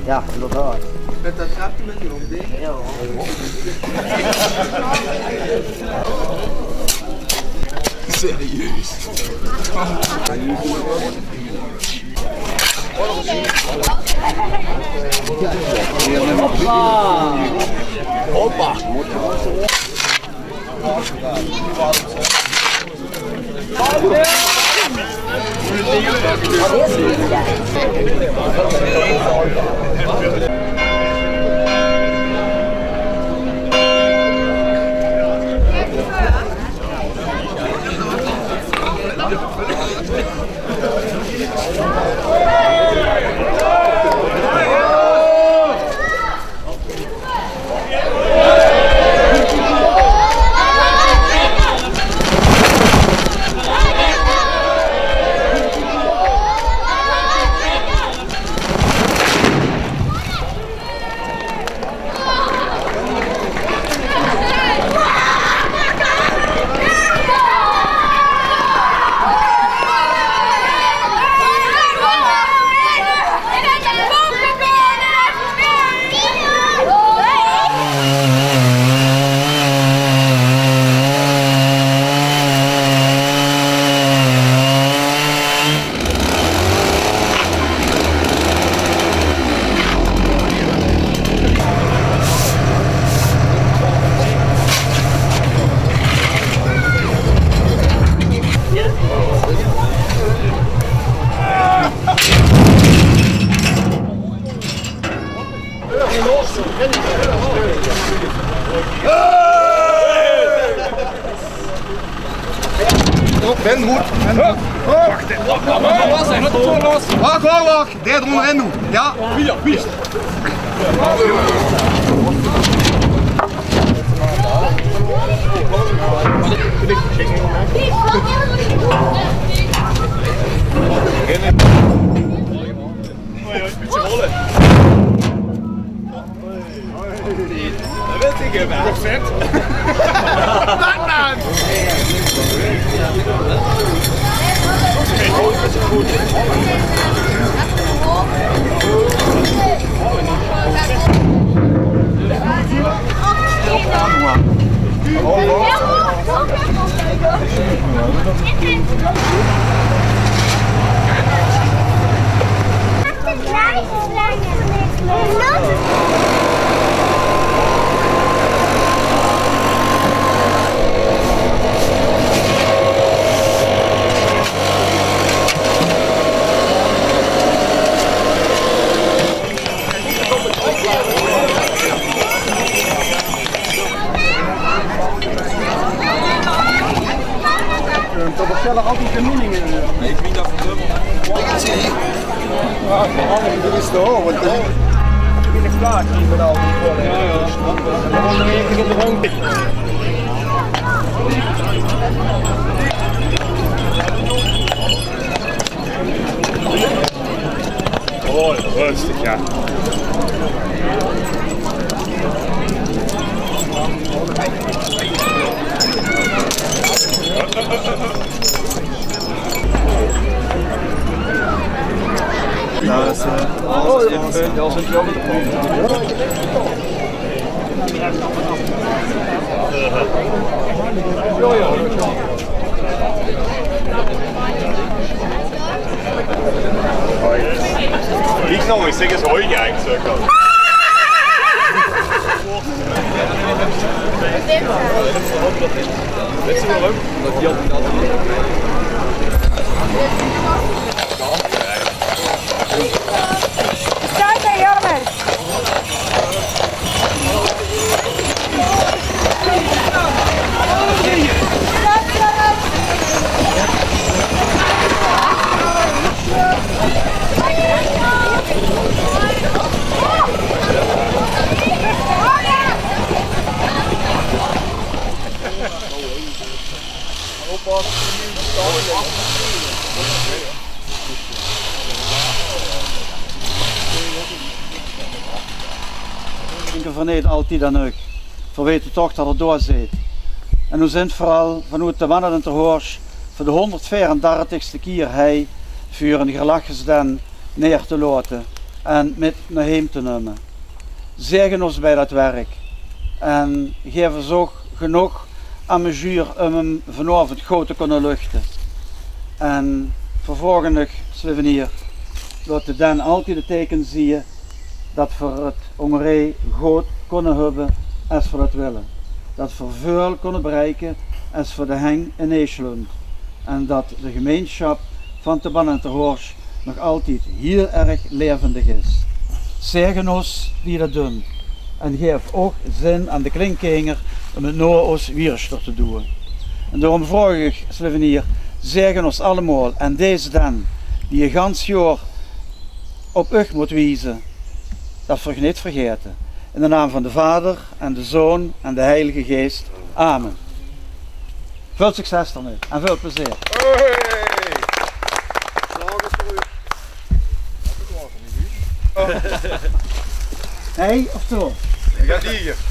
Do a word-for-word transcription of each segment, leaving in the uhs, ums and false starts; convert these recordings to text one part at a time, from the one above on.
Ja, inderdaad. Met dat trapje met die ronding. Ja. Serieus. Hoppa. Hoppa. Wach, wach, wach. Dee d'r oonderin doon. Ja. Oei, oei, bietje rolle. Dat wil ik hebben. Perfect. Batman! Eh, dat was zelf altijd de mening, eh. Ja, ja. Oh, rustig, ja. Ja, dat is, eh, oh, ja, dat is wel. Hoi. Niet nog eens, zeg eens hoi, ja, ik zeg al. Dit is wel leuk. Dat die altijd, altijd. Staat bij Jarmers. Dinke veer neet altied aan uch. Veer weite toch dat 'r dao zeet. En noe zint veer al vanoet de Wanne en Terhorst veur de hónderdveerendertigste kier hei veur 'n Gerlachesden neer te laote. en mit nao heem te numme. Zegen ós bij dat werk en gaef ós ouch genóg amezuur um 'm vanaovend good te kónne luchte. En vervolgendig, Slevenier, laote dan altied de teikens zieë dat v'r 't óngereej good kónne höbbe es v'r dat wille. Dat v'r väöl kónne bereike es v'r de heng ineesjlunj. En dat de gemeinsjap van Teban en Terhorst nog altied hiel erg laevendig is. Zegen ós die dat doon. En gaef ouch zin aan de kleinkinger um 't nao ós wiejer te doon. En daorum vraog ich, Slevenier, zegen ós allemaol en deze dan, die e gans jaor op uch mót wieze, dat v'r uch neet vergaete. In de naam van de Vader en de Zoon en de Heilige Geest. Amen. Väöl succes d'rmit en väöl plezeer. Hei, of zo?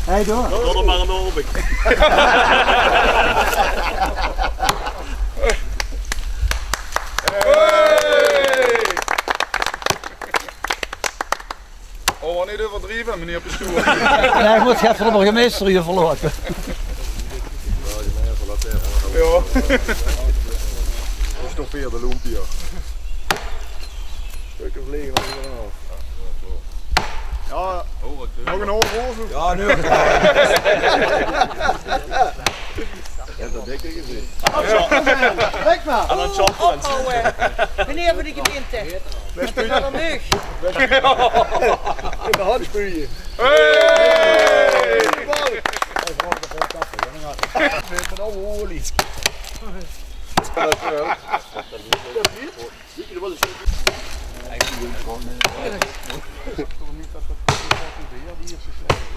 Hei, door. Doot 'm mer ein orbik. Oh, waal neet euverdrieve, meneer Pastoor. Nae, ich mót effe de burgemeister hie verlaote. Jao. Gestoffeerde lumpia. Stökker vlege v'r d'raaf. Jao, nog ein haof oor. Jao, noe. Jao, dat dink ich. Kijk maar. Aan het ophouden. Meneer van de gemeente. Is dat aan u? In de hand spuien. Hey! Met oude olie.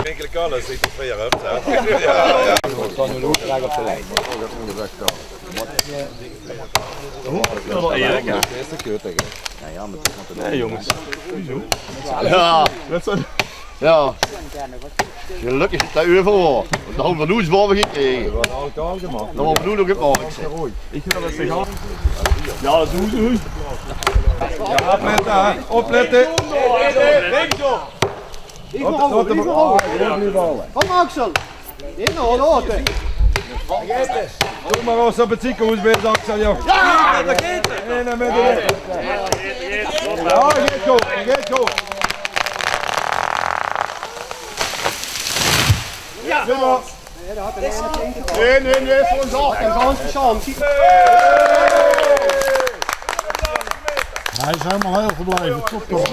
Eigenlijk alles, ik heb vier, hè. Ja, ja. Van de loer op de lijn. Erik, hè? Ja, ja, maar dat is... Nee, jongens. Hoezo? Ja. Dat zijn... Ja. Gelökkig is det euver waor. Want dan hawwe v'r noe ins baove gekrege. Dan hawwe v'r noe nog 't mark. Ich wil det ze gaon. Ja, doe, doe. Ja, oplette, hè. Oplette. Kom, Axel. Doe mer ós op 't ziekenhoes bie, Axel, joh. Ja, det geit. Ja, det geit good, det geit good. Ja. Nee, nee, nee, veur ós achter. Gaanse sjans. Hij is helemaal heel gebleven. Top, top.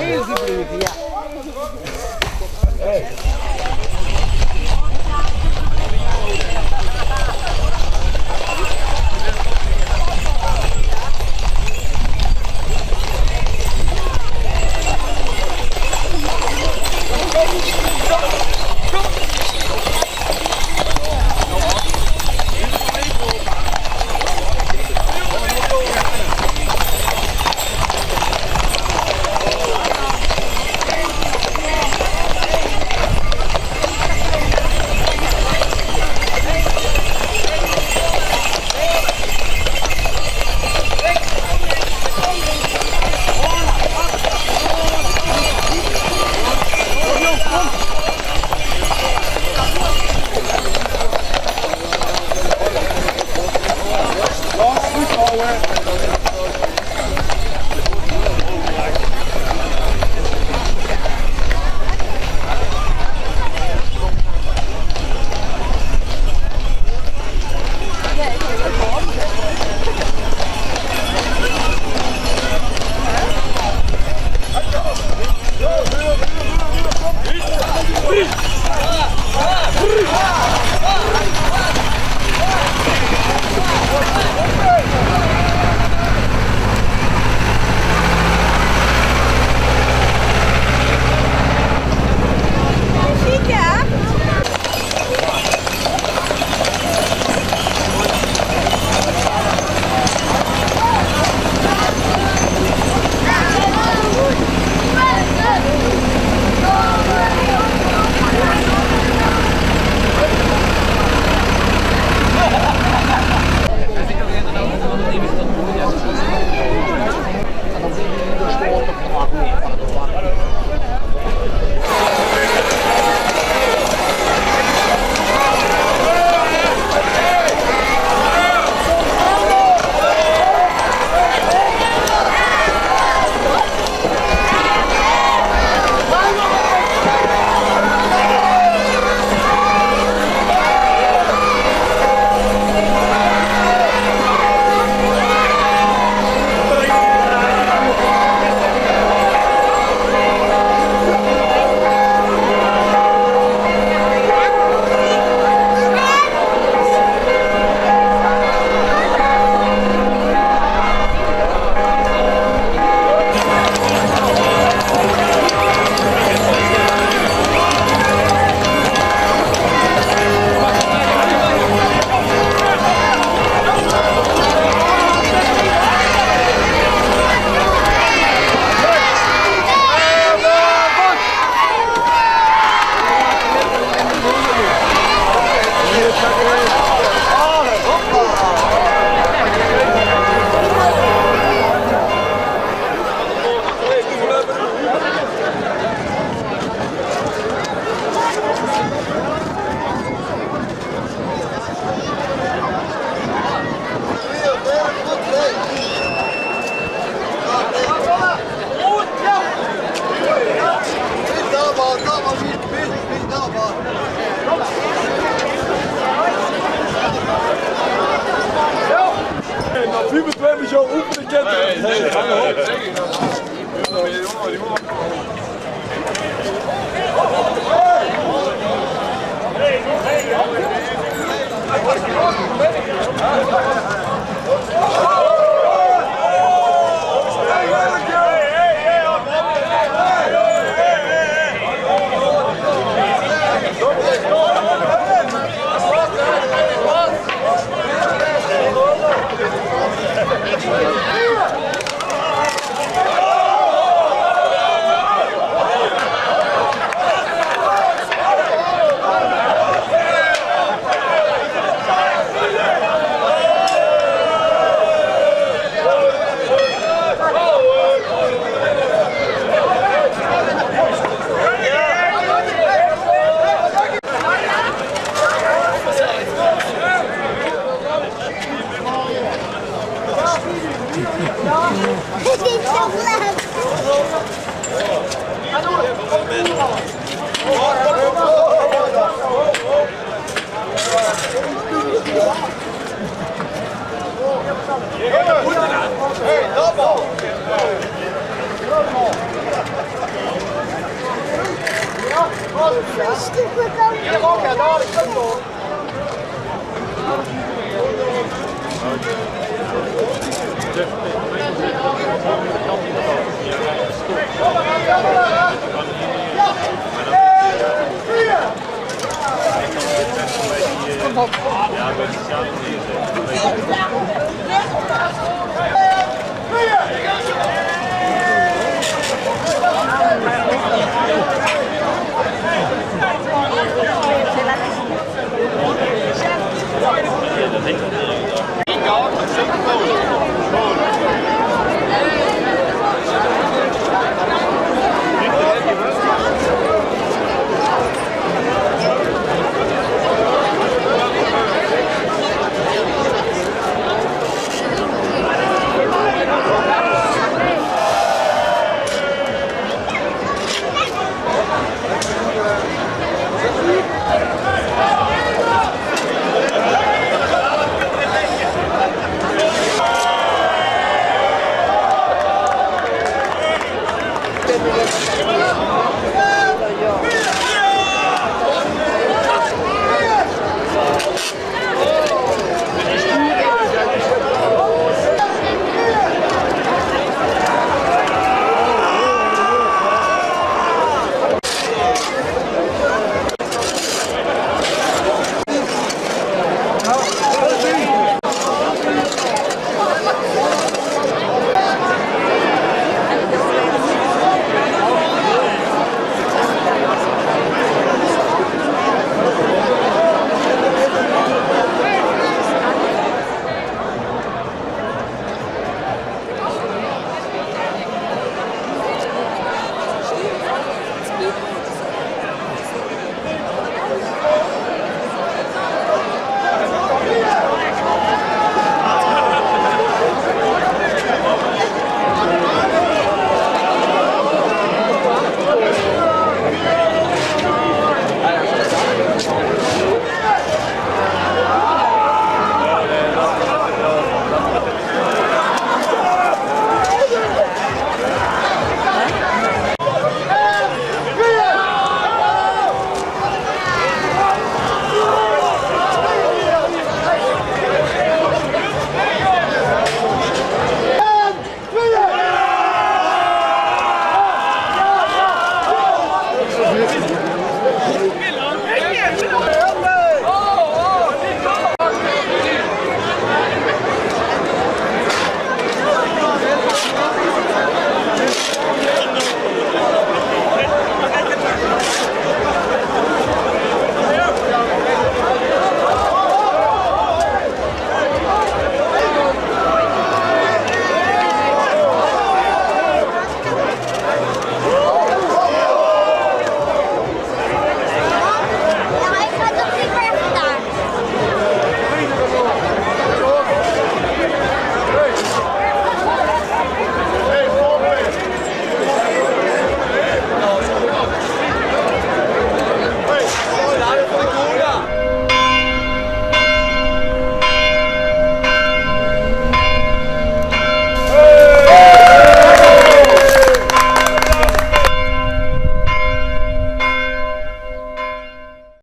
Na viefentwintig jaor oefene kint 'r.